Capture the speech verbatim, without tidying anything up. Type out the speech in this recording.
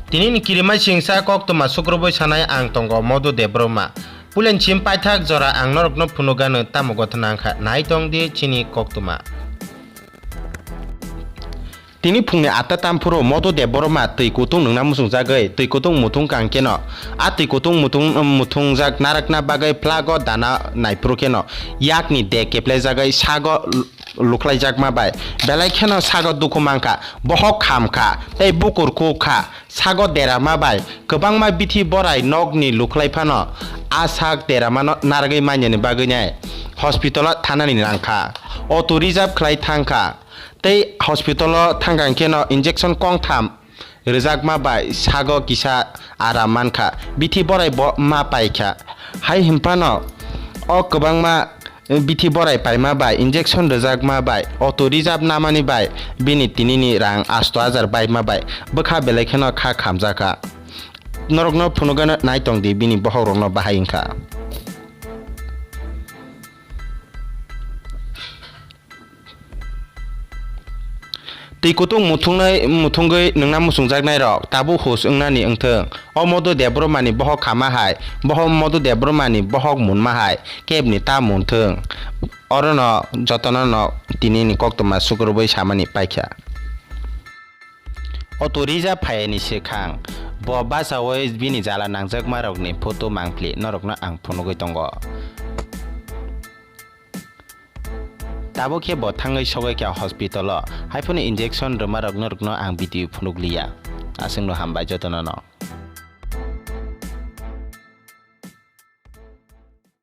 Tini ni kirima singsa koktwma sukrubui sanai ang tongo Modu Debbarma. Pulen chim paithak jora ang norokno phunukgano tamo gotho nangkha, nai tong di chini koktwma. Tini phungni atta tamphuru Modu Debbarma twi kutung nwngna muchungjagwi twi kutung muthung kang keno, a twi kutung muthung, muthungjak narakna bagwi flago dana naiphuru keno yakni de keplaijagwi sago lukhlaijakma bai belai kheno sago dukhu mankha, bohok khamkha tei bukur kukha. Sago derama bai kwbangma bithi borai nokni lukhlai phano a sak deramano narwgwi manyani bagwinai hospitalo thanani nangkha. Auto reserve khlai thangkha tei hospitalo thangkha hwnkhe no injection kongtham rwjakma bai sago kisa aram mankha, bithi borai bo ma paikha. Hai hwnphano o kwbangma bithi borai paima bai, injection rwjakma bai, auto reserve namani bai bini tinini rang asto hajar baima bai bwkha belai kheno kha khamjakha. Norokno phunukgano nai tong di bini bohok rokno bahai wngkha. Twi kutung muthungnai, muthungwi nwngna muchungjaknairok tabuk hus wngnani wngthung. O Modu Debbarmani bohok khama hai, bohok Modu Debbarmani bohok munma hai, kebni ta munthung. Orono jotono no tinini koktwma sukrubui samani paikha. Auto reserve phaiyani swkang bo bachaui bini jala nangjakmarokni photo mangpli norokno ang phunugwi tongo. Tabuk khe bo thangwi sogwi kha hospital o, haiphano injection rwmarok norokno ang video phunukliya. Aswkno hambai jotono no.